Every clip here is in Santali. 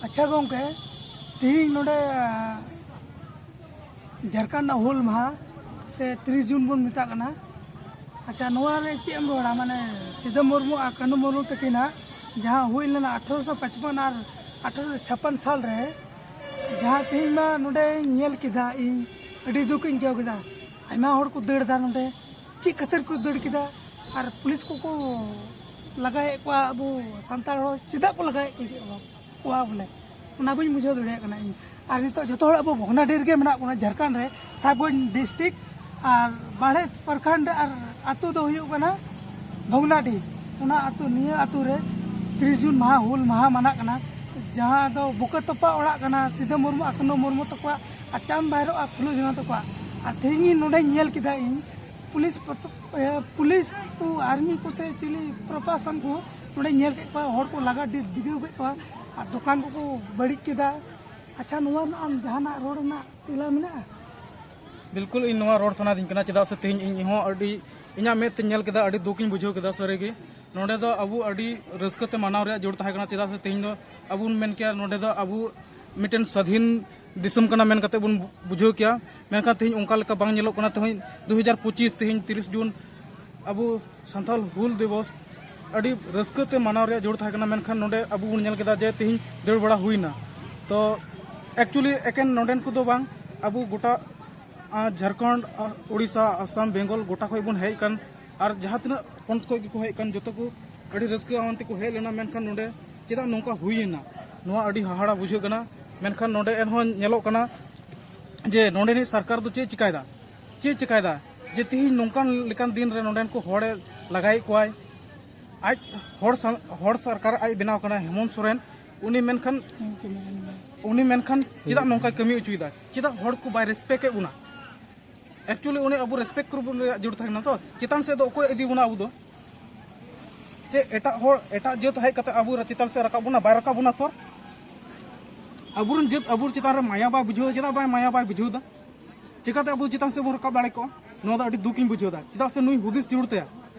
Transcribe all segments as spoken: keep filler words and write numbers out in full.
ᱟᱪᱪᱷᱟ ᱜᱚᱢᱠᱮ, ᱛᱮᱦᱮᱧ ᱱᱚᱰᱮ ᱡᱷᱟᱲᱠᱷᱚᱸᱰ ᱨᱮᱱᱟᱜ ᱦᱩᱞ ᱢᱟᱦᱟ ᱥᱮ ᱛᱤᱨᱤᱥ ᱡᱩᱱ ᱵᱚᱱ ᱢᱮᱛᱟᱜ ᱠᱟᱱᱟ᱾ ᱟᱪᱪᱷᱟ, ᱱᱚᱣᱟ ᱨᱮ ᱪᱮᱫ ᱮᱢ ᱨᱚᱲᱟ? ᱢᱟᱱᱮ ᱥᱤᱫᱟᱹ ᱢᱩᱨᱢᱩ ᱟᱨ ᱠᱟᱹᱱᱦᱩ ᱢᱩᱨᱢᱩ ᱛᱟᱹᱠᱤᱱᱟᱜ ᱡᱟᱦᱟᱸ ᱦᱩᱭ ᱞᱮᱱᱟ ᱟᱴᱷᱨᱚᱥᱚ ᱯᱟᱸᱪᱯᱚᱱ ᱟᱨ ᱟᱴᱷᱨᱚᱥᱚ ᱪᱷᱟᱯᱯᱟᱱ ᱥᱟᱞ ᱨᱮ, ᱡᱟᱦᱟᱸ ᱛᱮᱦᱮᱧ ᱢᱟ ᱱᱚᱰᱮᱧ ᱧᱮᱞ ᱠᱮᱫᱟ, ᱤᱧ ᱟᱹᱰᱤ ᱫᱩᱠ ᱤᱧ ᱟᱹᱭᱠᱟᱹᱣ ᱠᱮᱫᱟ᱾ ᱟᱭᱢᱟ ᱦᱚᱲ ᱠᱚ ᱫᱟᱹᱲ ᱮᱫᱟ ᱱᱚᱰᱮ, ᱪᱮᱫ ᱠᱷᱟᱹᱛᱤᱨ ᱠᱚ ᱫᱟᱹᱲ ᱠᱮᱫᱟ? ᱟᱨ ᱯᱩᱞᱤᱥ ᱠᱚᱠᱚ ᱞᱟᱜᱟᱭᱮᱫ ᱠᱚᱣᱟ, ᱟᱵᱚ ᱥᱟᱱᱛᱟᱲ ᱦᱚᱲ ᱪᱮᱫᱟᱜ ᱠᱚ ᱞᱟᱜᱟᱭᱮᱫ ᱠᱚᱣᱟ? ᱠᱚᱣᱟ ᱵᱚᱞᱮ, ᱚᱱᱟ ᱵᱟᱹᱧ ᱵᱩᱡᱷᱟᱹᱣ ᱫᱟᱲᱮᱭᱟᱜ ᱠᱟᱱᱟ ᱤᱧ᱾ ᱟᱨ ᱱᱤᱛᱚᱜ ᱡᱚᱛᱚ ᱦᱚᱲ ᱟᱵᱚ ᱵᱷᱚᱜᱽᱱᱟᱰᱤ ᱨᱮᱜᱮ ᱢᱮᱱᱟᱜ ᱵᱚᱱᱟ, ᱡᱷᱟᱲᱠᱷᱚᱸᱰ ᱨᱮ ᱥᱟᱦᱮᱵᱽᱜᱚᱸᱡᱽ ᱰᱤᱥᱴᱨᱤᱠᱴ, ᱟᱨ ᱵᱟᱲᱮ ᱯᱨᱚᱠᱷᱚᱸᱰ, ᱟᱨ ᱟᱹᱛᱩ ᱫᱚ ᱦᱩᱭᱩᱜ ᱠᱟᱱᱟ ᱵᱷᱚᱜᱽᱱᱟᱰᱤ᱾ ᱚᱱᱟ ᱟᱹᱛᱩ, ᱱᱤᱭᱟᱹ ᱟᱹᱛᱩ ᱨᱮ ᱛᱤᱨᱤᱥ ᱡᱩᱱ ᱢᱟᱦᱟ, ᱦᱩᱞ ᱢᱟᱦᱟ ᱢᱟᱱᱟᱜ ᱠᱟᱱᱟ, ᱡᱟᱦᱟᱸ ᱫᱚ ᱵᱩᱠᱟᱹ ᱛᱚᱯᱟ ᱚᱲᱟᱜ ᱠᱟᱱᱟ ᱥᱤᱫᱟᱹ ᱢᱩᱨᱢᱩ ᱟᱨ ᱠᱟᱹᱱᱦᱩ ᱢᱩᱨᱢᱩ ᱛᱟᱠᱚᱣᱟᱜ, ᱟᱨ ᱪᱟᱸᱫᱽ ᱵᱷᱟᱭᱨᱳ ᱟᱨ ᱯᱷᱩᱞᱳ ᱡᱷᱟᱱᱚ ᱛᱟᱠᱚᱣᱟᱜ᱾ ᱟᱨ ᱛᱮᱦᱮᱧ ᱱᱚᱰᱮᱧ ᱧᱮᱞ ᱠᱮᱫᱟ ᱤᱧ, ᱯᱩᱞᱤᱥ ᱯᱨᱚ-, ᱮ, ᱯᱩᱞᱤᱥ ᱠᱚ, ᱟᱨᱢᱤ ᱠᱚ ᱥᱮ ᱪᱤᱞᱤ ᱯᱨᱚᱥᱟᱥᱚᱱ ᱠᱚ ᱱᱚᱰᱮ ᱧᱮᱞ ᱠᱮᱫ ᱠᱚᱣᱟ, ᱦᱚᱲ ᱠᱚ ᱞᱟᱜᱟ ᱰᱤ-, ᱰᱤᱜᱟᱹᱣ ᱠᱮᱫ ᱠᱚᱣᱟ ᱟᱨ ᱫᱚᱠᱟᱱ ᱠᱚᱠᱚ ᱵᱟᱹᱲᱤᱡ ᱠᱮᱫᱟ᱾ ᱟᱪᱪᱷᱟ, ᱱᱚᱣᱟ ᱨᱮᱱᱟᱜ ᱟᱢ ᱡᱟᱦᱟᱱᱟᱜ ᱨᱚᱲ ᱨᱮᱱᱟᱜ ᱛᱮᱞᱟ ᱢᱮᱱᱟᱜᱼᱟ? ᱵᱤᱞᱠᱩᱞ, ᱤᱧ ᱱᱚᱣᱟ ᱨᱚᱲ ᱥᱟᱱᱟᱫᱤᱧ ᱠᱟᱱᱟ, ᱪᱮᱫᱟᱜ ᱥᱮ ᱛᱮᱦᱮᱧ ᱤᱧ ᱦᱚᱸ ᱟᱹᱰᱤ, ᱤᱧᱟᱹᱜ ᱢᱮᱫ ᱛᱮᱧ ᱧᱮᱞ ᱠᱮᱫᱟ, ᱟᱹᱰᱤ ᱫᱩᱠ ᱤᱧ ᱵᱩᱡᱷᱟᱹᱣ ᱠᱮᱫᱟ ᱥᱟᱹᱨᱤᱜᱮ᱾ ᱱᱚᱰᱮ ᱫᱚ ᱟᱵᱚ ᱟᱹᱰᱤ ᱨᱟᱹᱥᱠᱟᱹ ᱛᱮ ᱢᱟᱱᱟᱣ ᱨᱮᱭᱟᱜ ᱡᱟᱹᱨᱩᱲ ᱛᱟᱦᱮᱸ ᱠᱟᱱᱟ, ᱪᱮᱫᱟᱜ ᱥᱮ ᱛᱮᱦᱮᱧ ᱫᱚ ᱟᱵᱚ ᱵᱚᱱ ᱢᱮᱱ ᱠᱮᱭᱟ ᱱᱚᱰᱮ ᱫᱚ ᱟᱵᱚ ᱢᱤᱫᱴᱮᱱ ᱥᱟᱹᱫᱷᱤᱱ ᱫᱤᱥᱚᱢ ᱠᱟᱱᱟ ᱢᱮᱱ ᱠᱟᱛᱮ ᱵᱚᱱ ᱵᱩᱡᱷᱟᱹᱣ ᱠᱮᱭᱟ᱾ ᱢᱮᱱᱠᱷᱟᱱ ᱛᱮᱦᱮᱧ ᱚᱱᱠᱟ ᱞᱮᱠᱟ ᱵᱟᱝ ᱧᱮᱞᱚᱜ ᱠᱟᱱᱟ᱾ ᱛᱮᱦᱮᱧ ᱫᱩ ᱦᱟᱡᱟᱨ ᱯᱚᱸᱪᱤᱥ, ᱛᱮᱦᱮᱧ ᱛᱤᱨᱤᱥ ᱡᱩᱱ, ᱟᱵᱚ ᱥᱟᱱᱛᱟᱲ ᱦᱩᱞ ᱫᱤᱵᱚᱥ ᱟᱹᱰᱤ ᱨᱟᱹᱥᱠᱟᱹ ᱛᱮ ᱢᱟᱱᱟᱣ ᱨᱮᱭᱟᱜ ᱡᱟᱹᱨᱩᱲ ᱛᱟᱦᱮᱸ ᱠᱟᱱᱟ, ᱢᱮᱱᱠᱷᱟᱱ ᱱᱚᱰᱮ ᱟᱵᱚ ᱵᱚᱱ ᱧᱮᱞ ᱠᱮᱫᱟ ᱡᱮ ᱛᱮᱦᱮᱧ ᱫᱟᱹᱲ ᱵᱟᱲᱟ ᱦᱩᱭᱱᱟ᱾ ᱛᱚ actually ᱮᱠᱮᱱ ᱱᱚᱰᱮᱱ ᱠᱚᱫᱚ ᱵᱟᱝ, ᱟᱵᱚ ᱜᱚᱴᱟ, ᱟᱸ, ᱡᱷᱟᱲᱠᱷᱚᱸᱰ, ᱟᱸ, ᱳᱰᱤᱥᱟ, ᱟᱥᱟᱢ, ᱵᱮᱝᱜᱚᱞ, ᱜᱚᱴᱟ ᱠᱷᱚᱡ ᱵᱚᱱ ᱦᱮᱡ ᱟᱠᱟᱱ, ᱟᱨ ᱡᱟᱦᱟᱸ ᱛᱤᱱᱟᱹᱜ ᱯᱚᱱᱚᱛ ᱠᱷᱚᱡ ᱜᱮᱠᱚ ᱦᱮᱡ ᱟᱠᱟᱱ, ᱡᱚᱛᱚ ᱠᱚ ᱟᱹᱰᱤ ᱨᱟᱹᱥᱠᱟᱹ ᱟᱱ ᱛᱮᱠᱚ ᱦᱮᱡ ᱞᱮᱱᱟ᱾ ᱢᱮᱱᱠᱷᱟᱱ ᱱᱚᱰᱮ ᱪᱮᱫᱟᱜ ᱱᱚᱝᱠᱟ ᱦᱩᱭᱮᱱᱟ, ᱱᱚᱣᱟ ᱟᱹᱰᱤ ᱦᱟᱦᱟᱲᱟ ᱵᱩᱡᱷᱟᱹᱜ ᱠᱟᱱᱟ᱾ ᱢᱮᱱᱠᱷᱟᱱ ᱱᱚᱰᱮ ᱮᱱᱦᱚᱸ ᱧᱮᱞᱚᱜ ᱠᱟᱱᱟ ᱡᱮ ᱱᱚᱰᱮᱱᱤᱡ ᱥᱚᱨᱠᱟᱨ ᱫᱚ ᱪᱮᱫ ᱪᱤᱠᱟᱭᱮᱫᱟ, ᱪᱮᱫ ᱪᱤᱠᱟᱭᱮᱫᱟ ᱡᱮ ᱛᱮᱦᱮᱧ ᱱᱚᱝᱠᱟᱱ ᱞᱮᱠᱟᱱ ᱫᱤᱱ ᱨᱮ ᱱᱚᱰᱮᱱ ᱠᱚ ᱦᱚᱲᱮ ᱞᱟᱜᱟᱭᱮᱫ ᱠᱚᱣᱟᱭ᱾ ᱟᱡ ᱦᱚᱲ ᱥᱟᱶ-, ᱦᱚᱲ ᱥᱚᱨᱠᱟᱨ ᱟᱡ ᱵᱮᱱᱟᱣ ᱠᱟᱱᱟ ᱦᱮᱢᱚᱱᱛ ᱥᱚᱨᱮᱱ, ᱩᱱᱤ ᱢᱮᱱᱠᱷᱟᱱ, ᱩᱱᱤ ᱢᱮᱱᱠᱷᱟᱱ ᱪᱮᱫᱟᱜ ᱱᱚᱝᱠᱟᱭ ᱠᱟᱹᱢᱤ ᱦᱚᱪᱚᱭᱮᱫᱟ? ᱪᱮᱫᱟᱜ ᱦᱚᱲ ᱠᱚ ᱵᱟᱭ respect ᱮᱫ ᱵᱚᱱᱟ? Actually ᱩᱱᱤ ᱟᱵᱚ respect ᱠᱚᱨᱮ ᱵᱚᱱ ᱨᱮᱭᱟᱜ ᱡᱟᱹᱨᱩᱲ ᱛᱟᱦᱮᱸ ᱠᱟᱱᱟ᱾ ᱛᱚ ᱪᱮᱛᱟᱱ ᱥᱮᱫ ᱫᱚ ᱚᱠᱚᱭ ᱤᱫᱤ ᱵᱚᱱᱟ ᱟᱵᱚ ᱫᱚ? ᱪᱮ ᱮᱴᱟᱜ ᱦᱚᱲ, ᱮᱴᱟᱜ ᱡᱟᱹᱛ ᱦᱮᱡ ᱠᱟᱛᱮ ᱟᱵᱚ ᱪᱮᱛᱟᱱ ᱥᱮᱫ ᱨᱟᱠᱟᱵ ᱵᱚᱱᱟ? ᱵᱟᱭ ᱨᱟᱠᱟᱵ ᱵᱚᱱᱟ ᱛᱚ᱾ ᱟᱵᱚᱨᱮᱱ ᱡᱟᱹᱛ ᱟᱵᱚ ᱪᱮᱛᱟᱱ ᱨᱮ ᱢᱟᱭᱟ ᱵᱟᱭ ᱵᱩᱡᱷᱟᱹᱣ ᱮᱫᱟ᱾ ᱪᱮᱫᱟᱜ ᱵᱟᱭ ᱢᱟᱭᱟ ᱵᱟᱭ ᱵᱩᱡᱷᱟᱹᱣ ᱮᱫᱟ? ᱪᱮᱠᱟᱛᱮ ᱟᱵᱚ ᱪᱮᱛᱟᱱ ᱥᱮᱫ ᱵᱚᱱ ᱨᱟᱠᱟᱵ ᱫᱟᱲᱮ ᱠᱚᱜᱼᱟ? ᱱᱚᱣᱟ ᱫᱚ ᱟᱹᱰᱤ ᱫᱩᱠ ᱤᱧ ᱵᱩᱡᱷᱟᱹᱣ ᱮᱫᱟ᱾ ᱪᱮᱫᱟᱜ ᱥᱮ ᱱᱩᱭ ᱦᱩᱫᱤᱥ ᱡᱟᱹᱨᱩᱲ ᱛᱟᱭᱟ᱾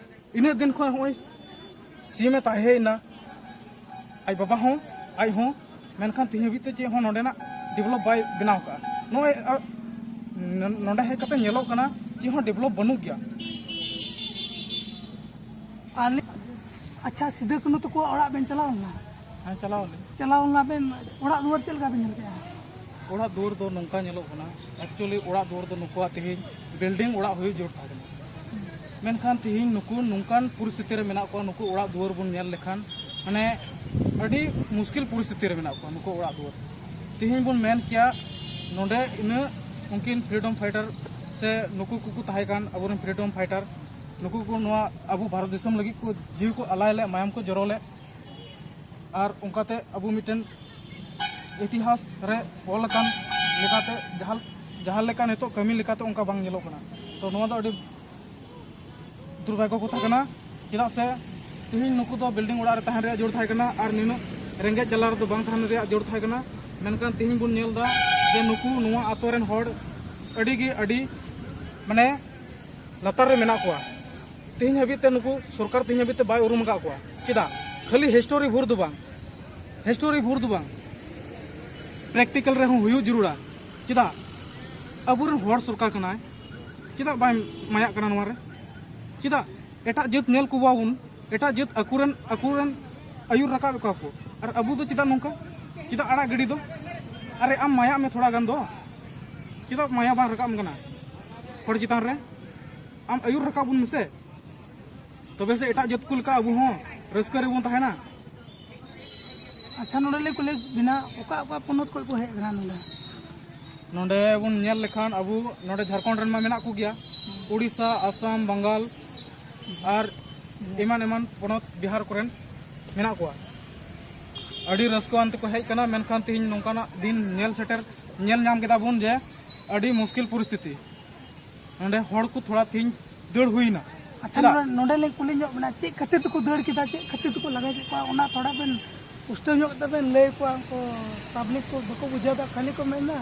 ᱤᱱᱟᱹᱜ ᱫᱤᱱ ᱠᱷᱚᱱ ᱱᱚᱜᱼᱚᱭ ᱥᱤ ᱮᱢ ᱮ ᱛᱟᱦᱮᱸᱭᱮᱱᱟ, ᱟᱡ ᱵᱟᱵᱟ ᱦᱚᱸ, ᱟᱡ ᱦᱚᱸ, ᱢᱮᱱᱠᱷᱟᱱ ᱛᱮᱦᱮᱧ ᱦᱟᱹᱵᱤᱡ ᱛᱮ ᱪᱮᱫ ᱦᱚᱸ ᱱᱚᱰᱮᱱᱟᱜ ᱰᱮᱵᱷᱞᱚᱯ ᱵᱟᱭ ᱵᱮᱱᱟᱣ ᱠᱟᱜᱼᱟ᱾ ᱱᱚᱜᱼᱚᱭ ᱟᱨ ᱱᱚ- ᱱᱚᱰᱮ ᱦᱮᱡ ᱠᱟᱛᱮ ᱧᱮᱞᱚᱜ ᱠᱟᱱᱟ, ᱪᱮᱫ ᱦᱚᱸ ᱰᱮᱵᱷᱞᱚᱯ ᱵᱟᱹᱱᱩᱜ ᱜᱮᱭᱟ᱾ ᱟᱞᱮ, ᱟᱪᱪᱷᱟ, ᱥᱤᱫᱩ ᱠᱟᱹᱱᱦᱩ ᱛᱟᱠᱚᱣᱟᱜ ᱚᱲᱟᱜ ᱵᱮᱱ ᱪᱟᱞᱟᱣ ᱞᱮᱱᱟ? ᱦᱮᱸ, ᱪᱟᱞᱟᱣ ᱞᱮᱱᱟ᱾ ᱪᱟᱞᱟᱣ ᱞᱮᱱᱟ ᱵᱮᱱ, ᱚᱲᱟᱜ ᱫᱩᱣᱟᱹᱨ ᱪᱮᱫ ᱞᱮᱠᱟ ᱵᱮᱱ ᱧᱮᱞ ᱠᱮᱫᱼᱟ? ᱚᱲᱟᱜ ᱫᱩᱣᱟᱹᱨ ᱫᱚ ᱱᱚᱝᱠᱟ ᱧᱮᱞᱚᱜ ᱠᱟᱱᱟ, actually ᱚᱲᱟᱜ ᱫᱩᱣᱟᱹᱨ ᱫᱚ ᱱᱩᱠᱩᱣᱟᱜ ᱛᱮᱦᱮᱧ ᱵᱤᱞᱰᱤᱝ ᱚᱲᱟᱜ ᱦᱩᱭᱩᱜ ᱡᱟᱹᱨᱩᱲ ᱛᱟᱦᱮᱸ ᱠᱟᱱᱟ᱾ ᱢᱮᱱᱠᱷᱟᱱ ᱛᱮᱦᱮᱧ ᱱᱩᱠᱩ ᱱᱚᱝᱠᱟᱱ ᱯᱚᱨᱤᱥᱛᱷᱤᱛᱤ ᱨᱮ ᱢᱮᱱᱟᱜ ᱠᱚᱣᱟ, ᱱᱩᱠᱩ ᱚᱲᱟᱜ ᱫᱩᱣᱟᱹᱨ ᱵᱚᱱ ᱧᱮᱞ ᱞᱮᱠᱷᱟᱱ ᱢᱟᱱᱮ ᱟᱹᱰᱤ ᱢᱩᱥᱠᱤᱞ ᱯᱚᱨᱤᱥᱛᱷᱤᱛᱤ ᱨᱮ ᱢᱮᱱᱟᱜ ᱠᱚᱣᱟ ᱱᱩᱠᱩ ᱚᱲᱟᱜ ᱫᱩᱣᱟᱹᱨ᱾ ᱛᱮᱦᱮᱧ ᱵᱚᱱ ᱢᱮᱱ ᱠᱮᱭᱟ ᱱᱚᱰᱮ ᱤᱱᱟᱹ ᱩᱱᱠᱤᱱ ᱯᱷᱨᱤᱰᱚᱢ ᱯᱷᱟᱭᱴᱟᱨ ᱥᱮ ᱱᱩᱠᱩ ᱠᱚᱠᱚ ᱛᱟᱦᱮᱸ ᱠᱟᱱ ᱟᱵᱚᱨᱮᱱ ᱯᱷᱨᱤᱰᱚᱢ ᱯᱷᱟᱭᱴᱟᱨ, ᱱᱩᱠᱩ ᱠᱚ ᱱᱚᱣᱟ ᱟᱵᱚ ᱵᱷᱟᱨᱚᱛ ᱫᱤᱥᱚᱢ ᱞᱟᱹᱜᱤᱫ ᱠᱚ ᱡᱤᱣᱤ ᱠᱚ ᱟᱞᱟᱭ ᱞᱮᱫ, ᱢᱟᱭᱟᱢ ᱠᱚ ᱡᱚᱨᱚ ᱞᱮᱫ, ᱟᱨ ᱚᱱᱠᱟᱛᱮ ᱟᱵᱚ ᱢᱤᱫᱴᱮᱱ ᱤᱛᱤᱦᱟᱥ ᱨᱮ ᱚᱞ ᱟᱠᱟᱱ ᱞᱮᱠᱟᱛᱮ ᱡᱟᱦᱟᱸ, ᱡᱟᱦᱟᱸ ᱞᱮᱠᱟ ᱱᱤᱛᱚᱜ ᱠᱟᱹᱢᱤ ᱞᱮᱠᱟᱛᱮ ᱚᱱᱠᱟ ᱵᱟᱝ ᱧᱮᱞᱚᱜ ᱠᱟᱱᱟ᱾ ᱛᱚ ᱱᱚᱣᱟ ᱫᱚ ᱟᱹᱰᱤ ᱫᱩᱨᱵᱷᱟᱜᱽᱜᱚ ᱠᱟᱛᱷᱟ ᱠᱟᱱᱟ, ᱪᱮᱫᱟᱜ ᱥᱮ ᱛᱮᱦᱮᱧ ᱱᱩᱠᱩ ᱫᱚ ᱵᱤᱞᱰᱤᱝ ᱚᱲᱟᱜ ᱨᱮ ᱛᱟᱦᱮᱱ ᱨᱮᱭᱟᱜ ᱡᱳᱨ ᱛᱟᱦᱮᱸ ᱠᱟᱱᱟ ᱟᱨ ᱱᱤᱱᱟᱹᱜ ᱨᱮᱸᱜᱮᱡ ᱡᱟᱞᱟ ᱨᱮᱫᱚ ᱵᱟᱝ ᱛᱟᱦᱮᱱ ᱨᱮᱭᱟᱜ ᱡᱳᱨ ᱛᱟᱦᱮᱸ ᱠᱟᱱᱟ᱾ ᱢᱮᱱᱠᱷᱟᱱ ᱛᱮᱦᱮᱧ ᱵᱚᱱ ᱧᱮᱞ ᱮᱫᱟ ᱡᱮ ᱱᱩᱠᱩ ᱱᱚᱣᱟ ᱟᱛᱳ ᱨᱮᱱ ᱦᱚᱲ ᱟᱹᱰᱤ ᱜᱮ ᱟᱹᱰᱤ ᱢᱟᱱᱮ ᱞᱟᱛᱟᱨ ᱨᱮ ᱢᱮᱱᱟᱜ ᱠᱚᱣᱟ᱾ ᱛᱮᱦᱮᱧ ᱦᱟᱹᱵᱤᱡ ᱛᱮ ᱱᱩᱠᱩ ᱥᱚᱨᱠᱟᱨ ᱛᱮᱦᱮᱧ ᱦᱟᱹᱵᱤᱡ ᱛᱮ ᱵᱟᱭ ᱩᱨᱩᱢ ᱟᱠᱟᱫ ᱠᱚᱣᱟ᱾ ᱪᱮᱫᱟᱜ? ᱠᱷᱟᱹᱞᱤ ᱦᱤᱥᱴᱳᱨᱤ ᱵᱷᱳᱨ ᱫᱚ ᱵᱟᱝ, ᱦᱤᱥᱴᱳᱨᱤ ᱵᱷᱳᱨ ᱫᱚ ᱵᱟᱝ, ᱯᱨᱮᱠᱴᱤᱠᱮᱞ ᱨᱮᱦᱚᱸ ᱦᱩᱭᱩᱜ ᱡᱟᱹᱨᱩᱲᱟ᱾ ᱪᱮᱫᱟᱜ? ᱟᱵᱚᱨᱮᱱ ᱦᱚᱲ ᱥᱚᱨᱠᱟᱨ ᱠᱟᱱᱟᱭ, ᱪᱮᱫᱟᱜ ᱵᱟᱭ ᱢᱟᱭᱟᱜ ᱠᱟᱱᱟ ᱱᱚᱣᱟ ᱨᱮ? ᱪᱮᱫᱟᱜ ᱮᱴᱟᱜ ᱡᱟᱹᱛ ᱧᱮᱞ ᱠᱚᱣᱟ ᱵᱚᱱ, ᱮᱴᱟᱜ ᱡᱟᱹᱛ ᱟᱠᱚᱨᱮᱱ, ᱟᱠᱚᱨᱮᱱ ᱟᱹᱭᱩᱨ ᱨᱟᱠᱟᱵ ᱮᱫ ᱠᱚᱣᱟ ᱠᱚ, ᱟᱨ ᱟᱵᱚ ᱫᱚ ᱪᱮᱫᱟᱜ ᱱᱚᱝᱠᱟ? ᱪᱮᱫᱟᱜ ᱟᱲᱟᱜ ᱜᱤᱰᱤ ᱫᱚ? ᱟᱨᱮ ᱟᱢ ᱢᱟᱭᱟᱜ ᱢᱮ ᱛᱷᱚᱲᱟ ᱜᱟᱱ ᱫᱚ, ᱪᱮᱫᱟᱜ ᱢᱟᱭᱟ ᱵᱟᱝ ᱨᱟᱠᱟᱵ ᱟᱢ ᱠᱟᱱᱟ ᱦᱚᱲ ᱪᱮᱛᱟᱱ ᱨᱮ? ᱟᱢ ᱟᱹᱭᱩᱨ ᱨᱟᱠᱟᱵ ᱵᱚᱱ ᱢᱮᱥᱮ, ᱛᱚᱵᱮ ᱥᱮ ᱮᱴᱟᱜ ᱡᱟᱹᱛ ᱠᱚ ᱞᱮᱠᱟ ᱟᱵᱚ ᱦᱚᱸ ᱨᱟᱹᱥᱠᱟᱹ ᱨᱮᱵᱚᱱ ᱛᱟᱦᱮᱱᱟ᱾ ᱟᱪᱪᱷᱟ, ᱱᱚᱰᱮ ᱞᱤᱧ ᱠᱩᱞᱤ ᱵᱮᱱᱟ, ᱚᱠᱟ ᱚᱠᱟ ᱯᱚᱱᱚᱛ ᱠᱷᱚᱱ ᱠᱚ ᱦᱮᱡ ᱟᱠᱟᱱᱟ ᱱᱚᱰᱮ? ᱱᱚᱰᱮ ᱵᱚᱱ ᱧᱮᱞ ᱞᱮᱠᱷᱟᱱ ᱟᱵᱚ ᱱᱚᱰᱮ ᱡᱷᱟᱲᱠᱷᱚᱸᱰ ᱨᱮᱱ ᱢᱟ ᱢᱮᱱᱟᱜ ᱠᱚᱜᱮᱭᱟ, ᱩᱲᱤᱥᱥᱟ, ᱟᱥᱟᱢ, ᱵᱟᱝᱜᱟᱞ ᱟᱨ ᱮᱢᱟᱱ ᱮᱢᱟᱱ ᱯᱚᱱᱚᱛ ᱵᱤᱦᱟᱨ ᱠᱚᱨᱮᱱ ᱢᱮᱱᱟᱜ ᱠᱚᱣᱟ᱾ ᱟᱹᱰᱤ ᱨᱟᱹᱥᱠᱟᱹᱣᱟᱱ ᱛᱮᱠᱚ ᱦᱮᱡ ᱟᱠᱟᱱᱟ, ᱢᱮᱱᱠᱷᱟᱱ ᱛᱮᱦᱮᱧ ᱱᱚᱝᱠᱟᱱᱟᱜ ᱫᱤᱱ ᱧᱮᱞ ᱥᱮᱴᱮᱨ, ᱧᱮᱞ ᱧᱟᱢ ᱠᱮᱫᱟ ᱵᱚᱱ ᱡᱮ ᱟᱹᱰᱤ ᱢᱩᱥᱠᱤᱞ ᱯᱚᱨᱤᱥᱛᱷᱤᱛᱤ᱾ ᱱᱚᱰᱮ ᱦᱚᱲ ᱠᱚ ᱛᱷᱚᱲᱟ ᱛᱮᱦᱮᱧ ᱫᱟᱹᱲ ᱦᱩᱭᱱᱟ᱾ ᱟᱪᱪᱷᱟ, ᱪᱮᱫᱟᱜ? ᱱᱚᱰᱮ, ᱱᱚᱰᱮ ᱞᱤᱧ ᱠᱩᱞᱤ ᱧᱚᱜ ᱵᱮᱱᱟ, ᱪᱮᱫ ᱠᱷᱟᱹᱛᱤᱨ ᱛᱮᱠᱚ ᱫᱟᱹᱲ ᱠᱮᱫᱟ, ᱪᱮᱫ ᱠᱷᱟᱹᱛᱤᱨ ᱛᱮᱠᱚ ᱞᱟᱜᱟ ᱠᱮᱫ ᱠᱚᱣᱟ, ᱚᱱᱟ ᱛᱷᱚᱲᱟ ᱵᱮᱱ ᱯᱩᱥᱴᱟᱹᱣ ᱧᱚᱜ ᱠᱟᱛᱮ ᱵᱮᱱ ᱞᱟᱹᱭ ᱟᱠᱚᱣᱟ᱾ ᱩᱱᱠᱩ ᱯᱟᱵᱽᱞᱤᱠ ᱠᱚ ᱵᱟᱠᱚ ᱵᱩᱡᱷᱟᱹᱣ ᱮᱫᱟ, ᱠᱷᱟᱹᱞᱤ ᱠᱚ ᱢᱮᱱᱫᱟ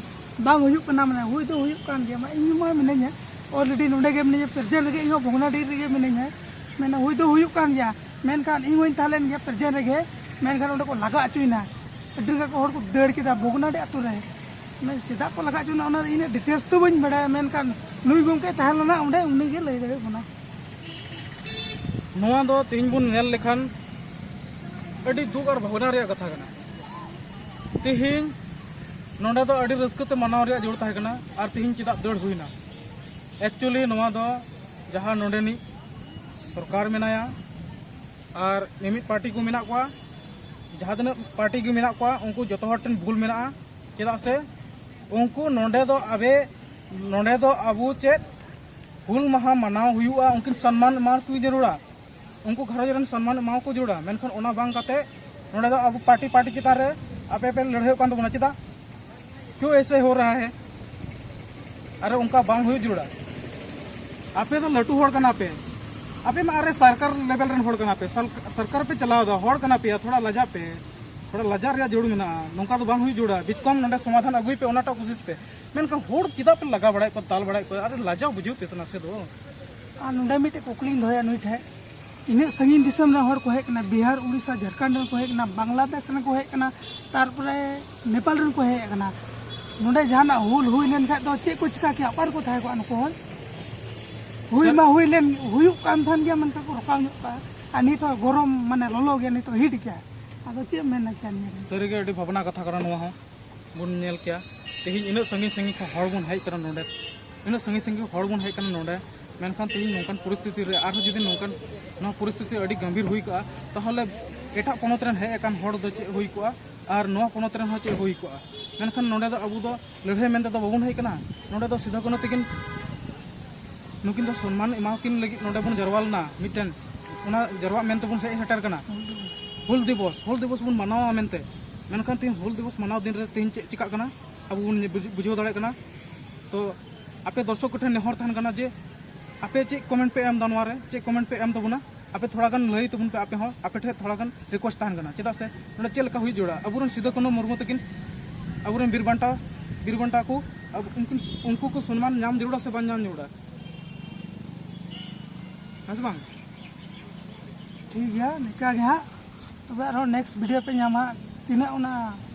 ᱵᱟᱝ ᱦᱩᱭᱩᱜ ᱠᱟᱱᱟ, ᱢᱟᱱᱮ ᱦᱩᱭ ᱫᱚ ᱦᱩᱭᱩᱜ ᱠᱟᱱ ᱜᱮᱭᱟ, ᱢᱟ ᱤᱧ ᱢᱟ ᱢᱤᱱᱟᱹᱧᱟ, ᱚᱞᱨᱮᱰᱤ ᱱᱚᱰᱮ ᱜᱮ ᱢᱤᱱᱟᱹᱧᱟ, ᱯᱨᱮᱡᱮᱱᱴ ᱨᱮᱜᱮ ᱤᱧ ᱦᱚᱸ ᱵᱷᱚᱜᱽᱱᱟᱰᱤ ᱨᱮᱜᱮ ᱢᱤᱱᱟᱹᱧᱟ, ᱢᱮᱱᱟ ᱦᱩᱭ ᱫᱚ ᱦᱩᱭᱩᱜ ᱠᱟᱱ ᱜᱮᱭᱟ, ᱢᱮᱱᱠᱷᱟᱱ ᱤᱧ ᱦᱚᱸᱧ ᱛᱟᱦᱮᱸ ᱞᱮᱱ ᱜᱮᱭᱟ ᱯᱨᱮᱡᱮᱱᱴ ᱨᱮᱜᱮ, ᱢᱮᱱᱠᱷᱟᱱ ᱚᱸᱰᱮ ᱠᱚ ᱞᱟᱜᱟ ᱦᱚᱪᱚᱭᱮᱱᱟ᱾ ᱟᱹᱰᱤ ᱞᱮᱠᱟ ᱠᱚ ᱦᱚᱲ ᱠᱚ ᱫᱟᱹᱲ ᱠᱮᱫᱟ ᱵᱷᱚᱜᱽᱱᱟᱰᱤ ᱟᱛᱳ ᱨᱮ᱾ ᱢᱟᱱᱮ ᱪᱮᱫᱟᱜ ᱠᱚ ᱞᱟᱜᱟ ᱦᱚᱪᱚ ᱞᱮᱱᱟ, ᱚᱱᱟ ᱤᱧᱟᱹᱜ ᱰᱤᱴᱮᱞᱥ ᱫᱚ ᱵᱟᱹᱧ ᱵᱟᱲᱟᱭᱟ, ᱢᱮᱱᱠᱷᱟᱱ ᱱᱩᱭ ᱜᱚᱢᱠᱮ ᱛᱟᱦᱮᱸ ᱞᱮᱱᱟ ᱚᱸᱰᱮ, ᱩᱱᱤ ᱜᱮ ᱞᱟᱹᱭ ᱫᱟᱲᱮᱭᱟᱜ ᱵᱚᱱᱟ᱾ ᱱᱚᱣᱟ ᱫᱚ ᱛᱮᱦᱮᱧ ᱵᱚᱱ ᱧᱮᱞ ᱞᱮᱠᱷᱟᱱ ᱟᱹᱰᱤ ᱫᱩᱠ ᱟᱨ ᱵᱷᱟᱵᱽᱱᱟ ᱨᱮᱭᱟᱜ ᱠᱟᱛᱷᱟ ᱠᱟᱱᱟ᱾ ᱛᱮᱦᱮᱧ ᱱᱚᱰᱮ ᱫᱚ ᱟᱹᱰᱤ ᱨᱟᱹᱥᱠᱟᱹ ᱛᱮ ᱢᱟᱱᱟᱣ ᱨᱮᱭᱟᱜ ᱡᱟᱹᱨᱩᱲ ᱛᱟᱦᱮᱸ ᱠᱟᱱᱟ, ᱟᱨ ᱛᱮᱦᱮᱧ ᱪᱮᱫᱟᱜ ᱫᱟᱹᱲ ᱦᱩᱭᱱᱟ? ᱮᱠᱪᱩᱭᱮᱞᱤ ᱱᱚᱣᱟ ᱫᱚ ᱡᱟᱦᱟᱸ ᱱᱚᱰᱮᱱᱤᱡ ᱥᱚᱨᱠᱟᱨ ᱢᱮᱱᱟᱭᱟ ᱟᱨ ᱢᱤᱢᱤᱫ ᱯᱟᱨᱴᱤ ᱠᱚ ᱢᱮᱱᱟᱜ ᱠᱚᱣᱟ, ᱡᱟᱦᱟᱸ ᱛᱤᱱᱟᱹᱜ ᱯᱟᱨᱴᱤ ᱜᱮ ᱢᱮᱱᱟᱜ ᱠᱚᱣᱟ, ᱩᱱᱠᱩ ᱡᱚᱛᱚ ᱦᱚᱲ ᱴᱷᱮᱱ ᱵᱷᱩᱞ ᱢᱮᱱᱟᱜᱼᱟ᱾ ᱪᱮᱫᱟᱜ ᱥᱮ ᱩᱱᱠᱩ ᱱᱚᱰᱮ ᱫᱚ ᱟᱵᱮ ᱱᱚᱰᱮ ᱫᱚ ᱟᱵᱚ ᱪᱮᱫ ᱦᱩᱞ ᱢᱟᱦᱟ ᱢᱟᱱᱟᱣ ᱦᱩᱭᱩᱜᱼᱟ, ᱩᱱᱠᱤᱱ ᱥᱚᱱᱢᱟᱱ ᱮᱢᱟ ᱠᱚ ᱡᱟᱹᱨᱩᱲᱟ, ᱩᱱᱠᱩ ᱜᱷᱟᱨᱚᱸᱡᱽ ᱨᱮᱱ ᱥᱚᱱᱢᱟᱱ ᱮᱢᱟ ᱠᱚ ᱡᱟᱹᱨᱩᱲᱟ᱾ ᱢᱮᱱᱠᱷᱟᱱ ᱚᱱᱟ ᱵᱟᱝ ᱠᱟᱛᱮ ᱱᱚᱰᱮ ᱫᱚ ᱟᱵᱚ ᱯᱟᱨᱴᱤ ᱯᱟᱨᱴᱤ ᱪᱮᱛᱟᱱ ᱨᱮ ᱟᱯᱮ ᱯᱮ ᱞᱟᱹᱲᱦᱟᱹᱭᱚᱜ ᱠᱟᱱ ᱛᱟᱵᱚᱱᱟ᱾ ᱪᱮᱫᱟᱜ? ᱠᱤᱭᱩ ᱮᱥᱮ ᱦᱳ ᱨᱟᱦᱟ ᱦᱮ? ᱟᱨᱮ ᱚᱱᱠᱟ ᱵᱟᱝ ᱦᱩᱭᱩᱜ ᱡᱟᱹᱨᱩᱲᱟ᱾ ᱟᱯᱮ ᱫᱚ ᱞᱟᱹᱴᱩ ᱦᱚᱲ ᱠᱟᱱᱟ ᱯᱮ, ᱟᱯᱮ ᱢᱟ ᱟᱨᱮ ᱥᱚᱨᱠᱟᱨ ᱞᱮᱵᱮᱞ ᱨᱮᱱ ᱦᱚᱲ ᱠᱟᱱᱟ ᱯᱮ, ᱥᱟᱞ- ᱥᱚᱨᱠᱟᱨ ᱯᱮ ᱪᱟᱞᱟᱣ ᱮᱫᱟ, ᱦᱚᱲ ᱠᱟᱱᱟ ᱯᱮᱭᱟ, ᱛᱷᱚᱲᱟ ᱞᱟᱡᱟᱜ ᱯᱮ, ᱛᱷᱚᱲᱟ ᱞᱟᱡᱟᱜ ᱨᱮᱭᱟᱜ ᱡᱟᱹᱨᱩᱲ ᱢᱮᱱᱟᱜᱼᱟ᱾ ᱱᱚᱝᱠᱟ ᱫᱚ ᱵᱟᱝ ᱦᱩᱭᱩᱜ ᱡᱟᱹᱨᱩᱲᱟ᱾ ᱵᱤᱛᱠᱚᱢ ᱱᱚᱰᱮ ᱥᱚᱢᱟᱫᱷᱟᱱ ᱟᱹᱜᱩᱭ ᱯᱮ, ᱚᱱᱟᱴᱟᱜ ᱠᱳᱥᱤᱥ ᱯᱮ᱾ ᱢᱮᱱᱠᱷᱟᱱ ᱦᱚᱲ ᱪᱮᱫᱟᱜ ᱯᱮ ᱞᱟᱜᱟ ᱵᱟᱲᱟᱭᱮᱫ ᱠᱚᱣᱟ, ᱫᱟᱞ ᱵᱟᱲᱟᱭᱮᱫ ᱠᱚᱣᱟ? ᱟᱨᱮ ᱞᱟᱡᱟᱣ ᱵᱩᱡᱷᱟᱹᱣ ᱯᱮ ᱛᱚ ᱱᱟᱥᱮ ᱫᱚ᱾ ᱟᱨ ᱱᱚᱰᱮ ᱢᱤᱫᱴᱮᱡ ᱠᱩᱠᱞᱤᱧ ᱫᱚᱦᱚᱭᱟ ᱱᱩᱭ ᱴᱷᱮᱡ, ᱤᱱᱟᱹᱜ ᱥᱟᱺᱜᱤᱧ ᱫᱤᱥᱚᱢ ᱨᱮᱱ ᱦᱚᱲ ᱠᱚ ᱦᱮᱡ ᱠᱟᱱᱟ, ᱵᱤᱦᱟᱨ, ᱩᱲᱤᱥᱥᱟ, ᱡᱷᱟᱲᱠᱷᱚᱸᱰ ᱨᱮᱱ ᱠᱚ ᱦᱮᱡ ᱠᱟᱱᱟ, ᱵᱟᱝᱞᱟᱫᱮᱥ ᱨᱮᱱ ᱠᱚ ᱦᱮᱡ ᱠᱟᱱᱟ, ᱛᱟᱨᱯᱚᱨᱮ ᱱᱮᱯᱟᱞ ᱨᱮᱱ ᱠᱚ ᱦᱮᱡ ᱠᱟᱱᱟ᱾ ᱱᱚᱰᱮ ᱡᱟᱦᱟᱱᱟᱜ ᱦᱩᱞ ᱦᱩᱭ ᱞᱮᱱᱠᱷᱟᱡ ᱫᱚ ᱪᱮᱫ ᱠᱚ ᱪᱤᱠᱟ ᱠᱮᱭᱟ? ᱚᱠᱟ ᱨᱮᱠᱚ ᱛᱟᱦᱮᱸ ᱠᱚᱜᱼᱟ ᱱᱩᱠᱩ ᱦᱚᱲ? ᱦᱩᱭ ᱥᱟᱨ- ᱢᱟ ᱦᱩᱭ ᱞᱮᱱ, ᱦᱩᱭᱩᱜ ᱠᱟᱱ ᱛᱟᱦᱮᱱ ᱜᱮᱭᱟ, ᱢᱮᱱᱠᱷᱟᱱ ᱠᱚ ᱨᱚᱠᱟᱣ ᱧᱚᱜ ᱠᱟᱜᱼᱟ᱾ ᱟᱨ ᱱᱤᱛᱚᱜ ᱜᱚᱨᱚᱢ ᱢᱟᱱᱮ ᱞᱚᱞᱚ ᱜᱮᱭᱟ, ᱱᱤᱛᱚᱜ ᱦᱤᱴ ᱜᱮᱭᱟ᱾ ᱟᱫᱚ ᱪᱮᱫ ᱮᱢ ᱢᱮᱱᱟ ᱠᱮᱭᱟ ᱱᱤᱭᱟᱹ ᱨᱮ? ᱥᱟᱹᱨᱤᱜᱮ ᱟᱹᱰᱤ ᱵᱷᱟᱵᱽᱱᱟ ᱠᱟᱛᱷᱟ ᱠᱟᱱᱟ ᱱᱚᱣᱟ ᱦᱚᱸ᱾ ᱵᱚᱱ ᱧᱮᱞ ᱠᱮᱭᱟ, ᱛᱮᱦᱮᱧ ᱤᱱᱟᱹᱜ ᱥᱟᱺᱜᱤᱧ ᱥᱟᱺᱜᱤᱧ ᱠᱷᱚᱱ ᱦᱚᱲ ᱵᱚᱱ ᱦᱮᱡ ᱠᱟᱱᱟ ᱱᱚᱰᱮ, ᱤᱱᱟᱹᱜ ᱥᱟᱺᱜᱤᱧ ᱥᱟᱺᱜᱤᱧ ᱦᱚᱲ ᱵᱚᱱ ᱦᱮᱡ ᱠᱟᱱᱟ ᱱᱚᱰᱮ, ᱢᱮᱱᱠᱷᱟᱱ ᱛᱮᱦᱮᱧ ᱱᱚᱝᱠᱟᱱ ᱯᱚᱨᱤᱥᱛᱷᱤᱛᱤ ᱨᱮ ᱟᱨᱦᱚᱸ ᱡᱩᱫᱤ ᱱᱚᱝᱠᱟᱱ, ᱱᱚᱣᱟ ᱯᱚᱨᱤᱥᱛᱷᱤᱛᱤ ᱟᱹᱰᱤ ᱜᱟᱢᱵᱷᱤᱨ ᱦᱩᱭ ᱠᱚᱜᱼᱟ, ᱛᱟᱦᱚᱞᱮ ᱮᱴᱟᱜ ᱯᱚᱱᱚᱛ ᱨᱮᱱ ᱦᱮᱡ ᱟᱠᱟᱱ ᱦᱚᱲ ᱫᱚ ᱪᱮᱫ ᱦᱩᱭ ᱠᱚᱜᱼᱟ ᱟᱨ ᱱᱚᱣᱟ ᱯᱚᱱᱚᱛ ᱨᱮᱱ ᱦᱚᱸ ᱪᱮᱫ ᱦᱩᱭ ᱠᱚᱜᱼᱟ? ᱢᱮᱱᱠᱷᱟᱱ ᱱᱚᱰᱮ ᱫᱚ ᱟᱵᱚ ᱫᱚ ᱞᱟᱹᱲᱦᱟᱹᱭ ᱢᱮᱱᱛᱮ ᱫᱚ ᱵᱟᱵᱚᱱ ᱦᱮᱡ ᱠᱟᱱᱟ᱾ ᱱᱚᱰᱮ ᱫᱚ ᱥᱤᱫᱩ ᱠᱟᱹᱱᱦᱩ ᱛᱟᱹᱠᱤᱱ, ᱱᱩᱠᱤᱱ ᱫᱚ ᱥᱚᱱᱢᱟᱱ ᱮᱢᱟᱣᱟᱠᱤᱱ ᱞᱟᱹᱜᱤᱫ ᱱᱚᱰᱮ ᱵᱚᱱ ᱡᱟᱨᱣᱟ ᱞᱮᱱᱟ, ᱢᱤᱫᱴᱮᱱ ᱚᱱᱟ ᱡᱟᱨᱣᱟᱜ ᱢᱮᱱᱛᱮ ᱵᱚᱱ ᱦᱮᱡ ᱥᱮᱴᱮᱨ ᱠᱟᱱᱟ᱾ ᱦᱩᱞ ᱫᱤᱵᱚᱥ, ᱦᱩᱞ ᱫᱤᱵᱚᱥ ᱵᱚᱱ ᱢᱟᱱᱟᱣᱟ ᱢᱮᱱᱛᱮ, ᱢᱮᱱᱠᱷᱟᱱ ᱛᱮᱦᱮᱧ ᱦᱩᱞ ᱫᱤᱵᱚᱥ ᱢᱟᱱᱟᱣ ᱫᱤᱱ ᱨᱮ ᱛᱮᱦᱮᱧ ᱪᱮᱫ ᱪᱤᱠᱟᱹᱜ ᱠᱟᱱᱟ ᱟᱵᱚ ᱵᱚᱱ ᱵᱩᱡᱷ- ᱵᱩᱡᱷᱟᱹᱣ ᱫᱟᱲᱮᱭᱟᱜ ᱠᱟᱱᱟ᱾ ᱛᱚ ᱟᱯᱮ ᱫᱚᱨᱥᱚᱠ ᱠᱚᱴᱷᱮᱱ ᱱᱮᱦᱚᱨ ᱛᱟᱦᱮᱱ ᱠᱟᱱᱟ ᱡᱮ ᱟᱯᱮ ᱪᱮᱫ ᱠᱚᱢᱮᱱᱴ ᱯᱮ ᱮᱢ ᱮᱫᱟ ᱱᱚᱣᱟ ᱨᱮ, ᱪᱮᱫ ᱠᱚᱢᱮᱱᱴ ᱯᱮ ᱮᱢ ᱛᱟᱵᱚᱱᱟ, ᱟᱯᱮ ᱛᱷᱚᱲᱟ ᱜᱟᱱ ᱞᱟᱹᱭ ᱛᱟᱵᱚᱱ ᱯᱮ᱾ ᱟᱯᱮ ᱦᱚᱸ ᱟᱯᱮ ᱴᱷᱮᱱ ᱛᱷᱚᱲᱟ ᱜᱟᱱ ᱨᱤᱠᱩᱭᱮᱥᱴ ᱛᱟᱦᱮᱱ ᱠᱟᱱᱟ᱾ ᱪᱮᱫᱟᱜ ᱥᱮ ᱱᱚᱰᱮ ᱪᱮᱫ ᱞᱮᱠᱟ ᱦᱩᱭ ᱡᱟᱹᱨᱩᱲᱟ? ᱟᱵᱚᱨᱮᱱ ᱥᱤᱫᱩ ᱠᱟᱹᱱᱦᱩ ᱢᱩᱨᱢᱩ ᱛᱟᱹᱠᱤᱱ, ᱟᱵᱚᱨᱮᱱ ᱵᱤᱨ ᱵᱟᱱᱴᱟ, ᱵᱤᱨ ᱵᱟᱱᱴᱟ ᱠᱚ ᱟᱵᱚ ᱩᱱᱠᱤᱱ, ᱩᱱᱠᱩ ᱠᱚ ᱥᱚᱱᱢᱟᱱ ᱧᱟᱢ ᱡᱟᱹᱨᱩᱲᱟ ᱥᱮ ᱵᱟᱝ ᱧᱟᱢ ᱡᱟᱹᱨᱩᱲᱟ? ᱦᱮᱸ ᱥᱮ ᱵᱟᱝ? ᱴᱷᱤᱠ ᱜᱮᱭᱟ, ᱱᱤᱝᱠᱟ ᱜᱮ ᱦᱟᱸᱜ᱾ ᱛᱚᱵᱮ ᱟᱨᱦᱚᱸ ᱱᱮᱠᱥᱴ ᱵᱷᱤᱰᱤᱭᱳ ᱯᱮ ᱧᱟᱢᱟ᱾ ᱛᱤᱱᱟᱹᱜ ᱚᱱᱟ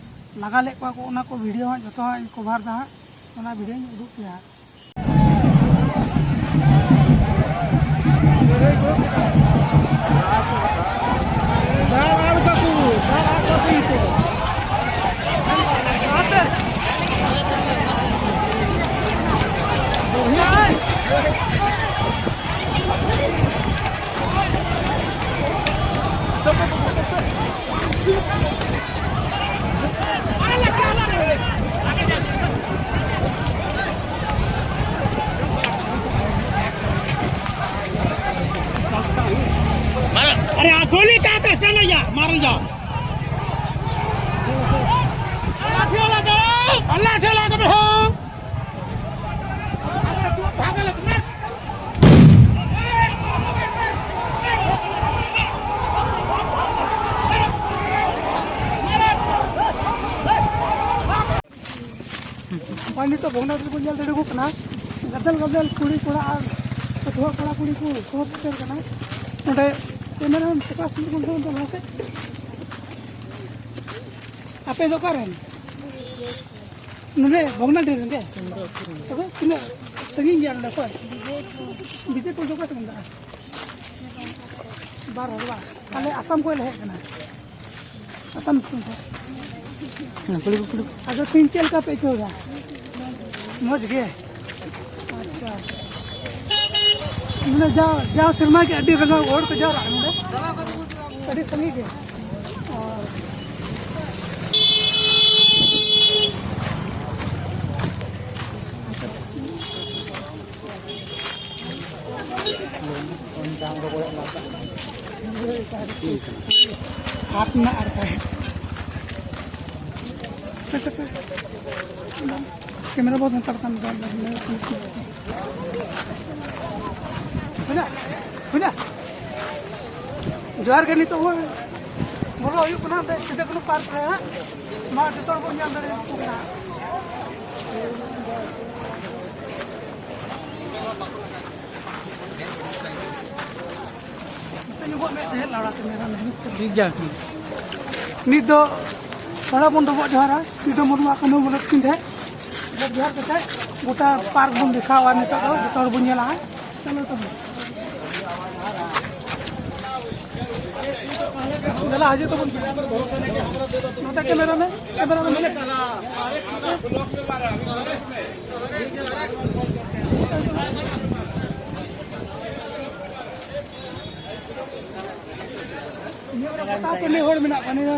ᱞᱟᱜᱟ ᱞᱮᱫ ᱠᱚᱣᱟ ᱠᱚ, ᱚᱱᱟ ᱠᱚ ᱵᱷᱤᱰᱤᱭᱳ ᱦᱟᱸᱜ ᱡᱚᱛᱚ ᱦᱟᱸᱜ ᱤᱧ ᱠᱚᱵᱷᱟᱨ ᱫᱟ ᱦᱟᱸᱜ, ᱚᱱᱟ ᱵᱷᱤᱰᱤᱭᱳᱧ ᱩᱫᱩᱜ ᱯᱮᱭᱟ ᱦᱟᱸᱜ᱾ अरे आ, गोली कहाँ से इसका नहीं यार, मार जाओ। अल्लाह ठेला करो। अल्लाह ठेला करो। ᱱᱚᱜᱼᱚᱭ ᱱᱤᱛᱚᱜ ᱵᱷᱚᱜᱽᱱᱟᱰᱤ ᱨᱮᱵᱚᱱ ᱧᱮᱞ ᱫᱟᱲᱮᱭᱟᱠᱚ ᱠᱟᱱᱟ, ᱜᱟᱫᱮᱞ ᱜᱟᱫᱮᱞ ᱠᱩᱲᱤ ᱠᱚᱲᱟ ᱟᱨ ᱯᱟᱹᱴᱷᱩᱣᱟᱹ ᱠᱚᱲᱟ ᱠᱩᱲᱤ ᱠᱚ ᱥᱚᱦᱚᱨ ᱥᱮᱴᱮᱨ ᱠᱟᱱᱟ᱾ ᱱᱚᱰᱮ ᱠᱮᱢᱮᱨᱟ ᱢᱮᱱ ᱯᱷᱳᱠᱟᱥ ᱞᱟᱦᱟ ᱥᱮᱫ᱾ ᱟᱯᱮ ᱫᱚ ᱚᱠᱟ ᱨᱮᱱ? ᱱᱚᱰᱮ ᱵᱷᱚᱜᱽᱱᱟᱰᱤ ᱨᱮᱱ ᱜᱮ? ᱛᱚᱵᱮ ᱛᱤᱱᱟᱹᱜ ᱥᱟᱺᱜᱤᱧ ᱜᱮᱭᱟ ᱱᱚᱰᱮ ᱠᱷᱚᱱ? ᱵᱤᱡᱮᱯᱩᱨ ᱫᱚ ᱚᱠᱟ ᱥᱮᱫ ᱢᱮᱱᱟᱜᱼᱟ? ᱵᱟᱨ ᱦᱚᱲ ᱵᱟᱝ? ᱟᱞᱮ ᱟᱥᱟᱢ ᱠᱷᱚᱱ ᱞᱮ ᱦᱮᱡ ᱟᱠᱟᱱᱟ᱾ ᱟᱥᱟᱢ ᱫᱤᱥᱚᱢ ᱠᱷᱚᱱ᱾ ᱦᱮᱸ, ᱠᱩᱞᱤ ᱠᱚ, ᱠᱩᱞᱤ ᱠᱚ᱾ ᱟᱫᱚ ᱛᱮᱦᱮᱧ ᱪᱮᱫ ᱞᱮᱠᱟ ᱯᱮ ᱟᱹᱭᱠᱟᱹᱣ ᱮᱫᱟ? ᱢᱚᱡᱽ ᱜᱮ? ᱟᱪᱪᱷᱟ᱾ ᱢᱟᱱᱮ ᱡᱟᱣ, ᱡᱟᱣ ᱥᱮᱨᱢᱟ ᱜᱮ ᱟᱹᱰᱤ ᱨᱟᱸᱜᱟᱣ ᱦᱚᱲ ᱠᱚ ᱡᱟᱣᱨᱟᱜᱼᱟ ᱱᱚᱰᱮ? ᱟᱹᱰᱤ ᱥᱟᱸᱜᱮ ᱜᱮ? ᱚ᱾ ᱦᱟᱛ ᱢᱮᱱᱟᱜ ᱟᱨ ᱛᱟᱦᱮᱸᱫ᱾ ᱠᱮᱢᱮᱨᱟ ᱵᱚᱱᱫᱽ ᱦᱟᱛᱟᱲ ᱠᱟᱱ ᱫᱚ᱾ ᱦᱩᱭᱱᱟ? ᱦᱩᱭᱱᱟ? ᱡᱚᱦᱟᱨ ᱜᱮ, ᱱᱤᱛᱚᱜ ᱵᱚᱱ ᱵᱚᱞᱚ ᱦᱩᱭᱩᱜ ᱠᱟᱱᱟ ᱚᱸᱰᱮ ᱥᱤᱫᱩ ᱠᱟᱹᱱᱦᱩ ᱯᱟᱨᱠ ᱨᱮ ᱦᱟᱸᱜ᱾ ᱢᱟ ᱡᱚᱛᱚ ᱦᱚᱲ ᱵᱚᱱ ᱧᱮᱞ ᱫᱟᱲᱮᱭᱟᱠᱚ ᱠᱟᱱᱟ᱾ ᱱᱤᱛᱚᱜ ᱧᱚᱜᱚᱜ ᱢᱮ ᱛᱟᱦᱮᱸᱫ ᱞᱟᱲᱟ ᱛᱮ ᱢᱮᱨᱚᱢ ᱦᱮᱸ᱾ ᱴᱷᱤᱠ ᱜᱮᱭᱟ᱾ ᱱᱤᱛ ᱫᱚ ᱛᱷᱚᱲᱟ ᱵᱚᱱ ᱰᱚᱵᱚᱜ ᱡᱚᱦᱟᱨᱟ ᱥᱤᱫᱩ ᱢᱩᱨᱢᱩ ᱟᱨ ᱠᱟᱹᱱᱦᱩ ᱢᱩᱨᱢᱩ ᱛᱟᱹᱠᱤᱱ ᱴᱷᱮᱱ᱾ ᱰᱚᱵᱚᱜ ᱡᱚᱦᱟᱨ ᱠᱟᱛᱮ ᱜᱚᱴᱟ ᱯᱟᱨᱠ ᱵᱚᱱ ᱫᱮᱠᱷᱟᱣᱟ, ᱱᱤᱛᱚᱜ ᱫᱚ ᱡᱚᱛᱚ ᱦᱚᱲ ᱵᱚᱱ ᱧᱮᱞᱟ ᱦᱟᱸᱜ᱾ ᱪᱚᱞᱚ ᱛᱚᱵᱮ᱾ ᱫᱮᱞᱟ, ᱦᱤᱡᱩᱜ ᱛᱟᱵᱚᱱ ᱯᱮ᱾ ᱱᱚᱛᱮ ᱠᱮᱢᱮᱨᱟ ᱢᱮ, ᱠᱮᱢᱮᱨᱟ ᱢᱮ᱾ ᱱᱤᱭᱟᱹ ᱵᱟᱨ ᱯᱟᱛᱟ ᱯᱮ ᱱᱮ ᱦᱚᱲ ᱢᱮᱱᱟᱜ ᱠᱚᱣᱟ ᱱᱤᱭᱟᱹ᱾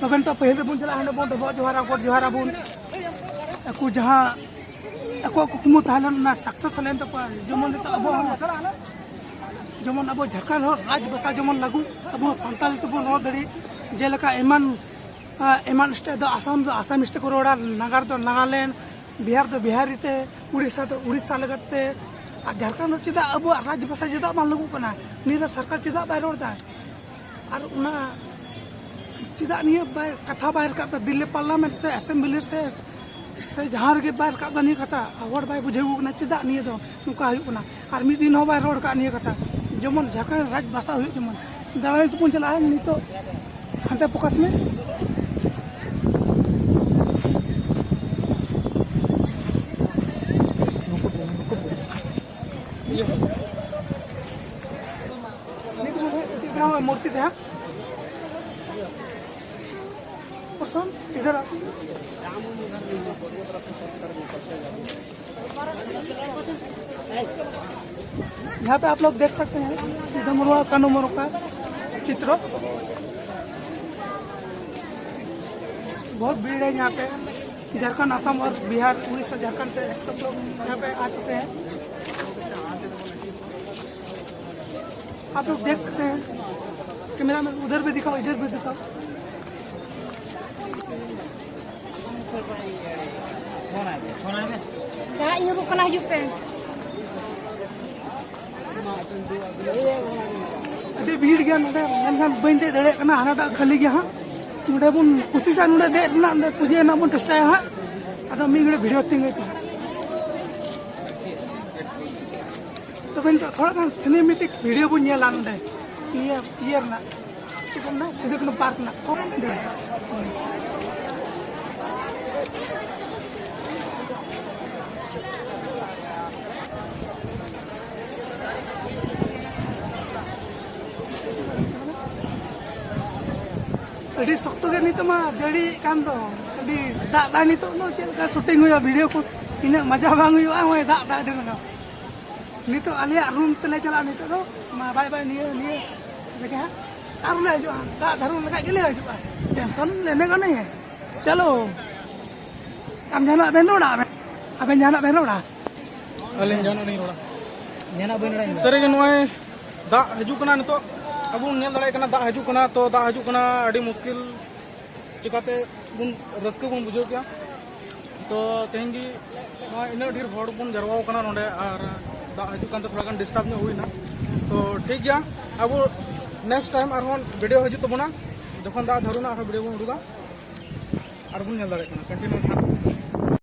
ᱛᱚᱵᱮ ᱱᱤᱛᱚᱜ ᱯᱟᱹᱦᱤᱞ ᱨᱮᱵᱚᱱ ᱪᱟᱞᱟᱜᱼᱟ, ᱦᱟᱸᱰᱮ ᱵᱚᱱ ᱰᱚᱵᱚᱜ ᱡᱚᱦᱟᱨᱟ, ᱜᱚᱰ ᱡᱚᱦᱟᱨ ᱟᱵᱚᱱ᱾ ᱟᱠᱚ ᱡᱟᱦᱟᱸ ᱟᱠᱚᱣᱟᱜ ᱠᱩᱠᱢᱩ ᱛᱟᱦᱮᱸ ᱞᱮᱱ, ᱚᱱᱟ ᱥᱟᱠᱥᱮᱥ ᱞᱮᱱ ᱛᱟᱠᱚᱣᱟ᱾ ᱡᱮᱢᱚᱱ ᱱᱤᱛᱚᱜ ᱟᱵᱚ ᱦᱚᱸ, ᱡᱮᱢᱚᱱ ᱟᱵᱚ ᱡᱷᱟᱲᱠᱷᱚᱸᱰ ᱦᱚᱲ ᱨᱟᱡᱽ ᱵᱷᱟᱥᱟ ᱡᱮᱢᱚᱱ ᱞᱟᱹᱜᱩ, ᱟᱵᱚ ᱥᱟᱱᱛᱟᱲᱤ ᱛᱮᱵᱚᱱ ᱨᱚᱲ ᱫᱟᱲᱮᱭᱟᱜ, ᱡᱮᱞᱮᱠᱟ ᱮᱢᱟᱱ, ᱟ, ᱮᱢᱟᱱ ᱥᱴᱮᱴ ᱫᱚ ᱟᱥᱟᱢ ᱫᱚ ᱟᱥᱟᱢᱤᱥ ᱛᱮᱠᱚ ᱨᱚᱲᱟ, ᱱᱟᱜᱟᱨ ᱫᱚ ᱱᱟᱜᱟᱞᱮᱱᱰ, ᱵᱤᱦᱟᱨ ᱫᱚ ᱵᱤᱦᱟᱨᱤ ᱛᱮ, ᱩᱲᱤᱥᱥᱟ ᱫᱚ ᱩᱲᱤᱥᱥᱟ ᱞᱮᱠᱟᱛᱮ᱾ ᱟᱨ ᱡᱷᱟᱲᱠᱷᱚᱸᱰ ᱫᱚ ᱪᱮᱫᱟᱜ ᱟᱵᱚᱣᱟᱜ ᱨᱟᱡᱽ ᱵᱷᱟᱥᱟ ᱪᱮᱫᱟᱜ ᱵᱟᱝ ᱞᱟᱹᱜᱩᱜ ᱠᱟᱱᱟ? ᱱᱤᱭᱟᱹ ᱫᱚ ᱥᱚᱨᱠᱟᱨ ᱪᱮᱫᱟᱜ ᱵᱟᱭ ᱨᱚᱲ ᱮᱫᱟ? ᱟᱨ ᱚᱱᱟ ᱪᱮᱫᱟᱜ ᱱᱤᱭᱟᱹ ᱵᱟᱭ, ᱠᱟᱛᱷᱟ ᱵᱟᱭ ᱨᱟᱠᱟᱵ ᱮᱫᱟ? ᱫᱤᱞᱞᱤ ᱯᱟᱨᱞᱟᱢᱮᱱᱴ ᱥᱮ ᱮᱥᱮᱢᱵᱞᱤ ᱥᱮ, ᱥᱮ ᱡᱟᱦᱟᱸ ᱨᱮᱜᱮ ᱵᱟᱭ ᱨᱟᱠᱟᱵ ᱮᱫᱟ ᱱᱤᱭᱟᱹ ᱠᱟᱛᱷᱟ, ᱦᱚᱲ ᱵᱟᱭ ᱵᱩᱡᱷᱟᱹᱣ ᱠᱟᱱᱟ ᱪᱮᱫᱟᱜ ᱱᱤᱭᱟᱹ ᱫᱚ ᱱᱚᱝᱠᱟ ᱦᱩᱭᱩᱜ ᱠᱟᱱᱟ᱾ ᱟᱨ ᱢᱤᱫ ᱫᱤᱱ ᱦᱚᱸ ᱵᱟᱭ ᱨᱚᱲ ᱟᱠᱟᱫ ᱱᱤᱭᱟᱹ ᱠᱟᱛᱷᱟ, ᱡᱮᱢᱚᱱ ᱡᱷᱟᱲᱠᱷᱚᱸᱰ ᱨᱟᱡᱽ ᱵᱷᱟᱥᱟ ᱦᱩᱭᱩᱜ ᱡᱮᱢᱚᱱ᱾ ᱫᱟᱬᱟᱱ ᱛᱮᱵᱚᱱ ᱪᱟᱞᱟᱜᱼᱟ ᱱᱤᱛᱚᱜ ᱦᱟᱱᱛᱮ ᱯᱷᱳᱠᱟᱥ ᱢᱮ᱾ ᱢᱩᱨᱛᱤ ᱛᱟᱦᱮᱸ ᱯᱚᱥᱚᱱ ᱤᱫᱷᱟᱨ ᱟᱯ᱾ यहाँ पे आप लोग देख सकते हैं सिद्धो मोरो का, कान्हू मोरो का चित्र। बहुत भीड़ है यहाँ पे। झारखंड, असम और बिहार, उड़ीसा, झारखंड से सब लोग यहाँ पे आ चुके हैं। आप लोग देख सकते हैं, कैमरा मैन उधर भी दिखाओ, इधर भी दिखाओ। ᱫᱟᱜ ᱧᱩᱨᱩᱜ ᱠᱟᱱᱟ, ᱦᱤᱡᱩᱜ ᱯᱮ᱾ ᱟᱹᱰᱤ ᱵᱷᱤᱲ ᱜᱮᱭᱟ ᱱᱚᱰᱮ, ᱢᱮᱱᱠᱷᱟᱱ ᱵᱟᱹᱧ ᱫᱮᱡ ᱫᱟᱲᱮᱭᱟᱜ ᱠᱟᱱᱟ᱾ ᱦᱟᱱᱟᱴᱟᱜ ᱠᱷᱟᱹᱞᱤ ᱜᱮᱭᱟ ᱦᱟᱸᱜ᱾ ᱱᱚᱰᱮ ᱵᱚᱱ ᱠᱩᱥᱤᱥᱟ, ᱱᱚᱰᱮ ᱫᱮᱡ ᱨᱮᱱᱟᱜ, ᱱᱚᱰᱮ ᱯᱩᱡᱟᱹ ᱨᱮᱱᱟᱜ ᱵᱚᱱ ᱪᱮᱥᱴᱟᱭᱟ ᱦᱟᱸᱜ᱾ ᱟᱫᱚ ᱢᱤᱫ ᱜᱷᱟᱹᱲᱤᱡ ᱵᱷᱤᱰᱤᱭᱳ ᱛᱤᱧ ᱦᱩᱭᱩᱜ ᱠᱟᱱᱟ᱾ ᱛᱚᱵᱮ ᱱᱤᱛᱚᱜ ᱛᱷᱚᱲᱟ ᱜᱟᱱ ᱥᱤᱱᱮᱢᱮᱴᱤᱠ ᱵᱷᱤᱰᱤᱭᱳ ᱵᱚᱱ ᱧᱮᱞᱟ ᱱᱚᱰᱮ, ᱱᱤᱭᱟᱹ ᱤᱭᱟᱹ ᱨᱮᱱᱟᱜ, ᱪᱮᱫ ᱠᱚ ᱢᱮᱱᱟ, ᱥᱤᱫᱩ ᱠᱟᱹᱱᱦᱩ ᱯᱟᱨᱠ ᱨᱮᱱᱟᱜ᱾ ᱟᱹᱰᱤ ᱥᱚᱠᱛᱚ ᱜᱮ ᱱᱤᱛᱚᱜ ᱢᱟ ᱡᱟᱹᱲᱤᱭᱮᱫ ᱠᱟᱱ ᱫᱚ, ᱟᱹᱰᱤ ᱫᱟᱜ ᱫᱟᱭ ᱱᱤᱛᱚᱜ ᱫᱚ᱾ ᱪᱮᱫ ᱞᱮᱠᱟ ᱥᱩᱴᱤᱝ ᱦᱩᱭᱩᱜᱼᱟ ᱵᱷᱤᱰᱤᱭᱳ ᱠᱚ, ᱤᱱᱟᱹᱜ ᱢᱟᱡᱟ ᱵᱟᱝ ᱦᱩᱭᱩᱜᱼᱟ᱾ ᱱᱚᱜᱼᱚᱭ ᱫᱟᱜ ᱫᱟᱜ ᱟᱹᱰᱤ ᱨᱟᱸᱜᱟᱣ᱾ ᱱᱤᱛᱚᱜ ᱟᱞᱮᱭᱟᱜ ᱨᱩᱢ ᱛᱮᱞᱮ ᱪᱟᱞᱟᱜᱼᱟ ᱱᱤᱛᱚᱜ ᱫᱚ᱾ ᱢᱟ ᱵᱟᱭ ᱵᱟᱭ, ᱱᱤᱭᱟᱹ ᱱᱤᱭᱟᱹ ᱨᱮᱜᱮ ᱦᱟᱸᱜ ᱟᱨ ᱞᱮ ᱦᱤᱡᱩᱜᱼᱟ᱾ ᱫᱟᱜ ᱫᱷᱟᱨᱩ ᱞᱮᱠᱷᱟᱡ ᱜᱮᱞᱮ ᱦᱤᱡᱩᱜᱼᱟ᱾ ᱴᱮᱱᱥᱚᱱ ᱞᱮᱱᱮ ᱠᱟᱱᱮ᱾ ᱪᱚᱞᱚ, ᱟᱢ ᱡᱟᱦᱟᱱᱟᱜ ᱵᱮᱱ ᱨᱚᱲᱟ? ᱟᱵᱮᱱ, ᱟᱵᱮᱱ ᱡᱟᱦᱟᱱᱟᱜ ᱵᱮᱱ ᱨᱚᱲᱟ? ᱟᱹᱞᱤᱧ ᱡᱟᱦᱟᱱᱟᱜ ᱞᱤᱧ ᱨᱚᱲᱟ? ᱡᱟᱦᱟᱱᱟᱜ ᱵᱟᱹᱧ ᱨᱚᱲᱟ ᱤᱧ ᱫᱚ᱾ ᱥᱟᱹᱨᱤᱜᱮ ᱱᱚᱜᱼᱚᱭ ᱫᱟᱜ ᱦᱤᱡᱩᱜ ᱠᱟᱱᱟ ᱱᱤᱛᱚᱜ᱾ ᱟᱵᱚ ᱵᱚᱱ ᱧᱮᱞ ᱫᱟᱲᱮᱭᱟᱜ ᱠᱟᱱᱟ ᱫᱟᱜ ᱦᱤᱡᱩᱜ ᱠᱟᱱᱟ, ᱛᱚ ᱫᱟᱜ ᱦᱤᱡᱩᱜ ᱠᱟᱱᱟ, ᱟᱹᱰᱤ ᱢᱩᱥᱠᱤᱞ᱾ ᱪᱤᱠᱟᱛᱮ ᱵᱚᱱ ᱨᱟᱹᱥᱠᱟᱹ ᱵᱚᱱ ᱵᱩᱡᱷᱟᱹᱣ ᱠᱮᱭᱟ? ᱛᱚ ᱛᱮᱦᱮᱧ ᱜᱮ ᱱᱚᱣᱟ ᱤᱱᱟᱹᱜ ᱰᱷᱮᱨ ᱦᱚᱲ ᱵᱚᱱ ᱡᱟᱨᱣᱟ ᱠᱟᱱᱟ ᱱᱚᱰᱮ, ᱟᱨ ᱫᱟᱜ ᱦᱤᱡᱩᱜ ᱠᱟᱱᱛᱮ ᱛᱷᱚᱲᱟ ᱜᱟᱱ ᱰᱤᱥᱴᱟᱵᱽ ᱧᱚᱜ ᱦᱩᱭᱱᱟ᱾ ᱛᱚ ᱴᱷᱤᱠ ᱜᱮᱭᱟ, ᱟᱵᱚ ᱱᱮᱠᱥᱴ ᱴᱟᱭᱤᱢ ᱟᱨᱦᱚᱸ ᱵᱷᱤᱰᱤᱭᱳ ᱦᱤᱡᱩᱜ ᱛᱟᱵᱚᱱᱟ᱾ ᱡᱚᱠᱷᱚᱱ ᱫᱟᱜ ᱫᱷᱟᱨᱩᱱᱟ ᱟᱨᱦᱚᱸ ᱵᱷᱤᱰᱤᱭᱳ ᱵᱚᱱ ᱩᱰᱩᱠᱟ, ᱟᱨ ᱵᱚᱱ ᱧᱮᱞ ᱫᱟᱲᱮᱭᱟᱜ ᱠᱟᱱᱟ ᱠᱚᱱᱴᱤᱱᱤᱭᱩ ᱛᱟᱦᱮᱸ᱾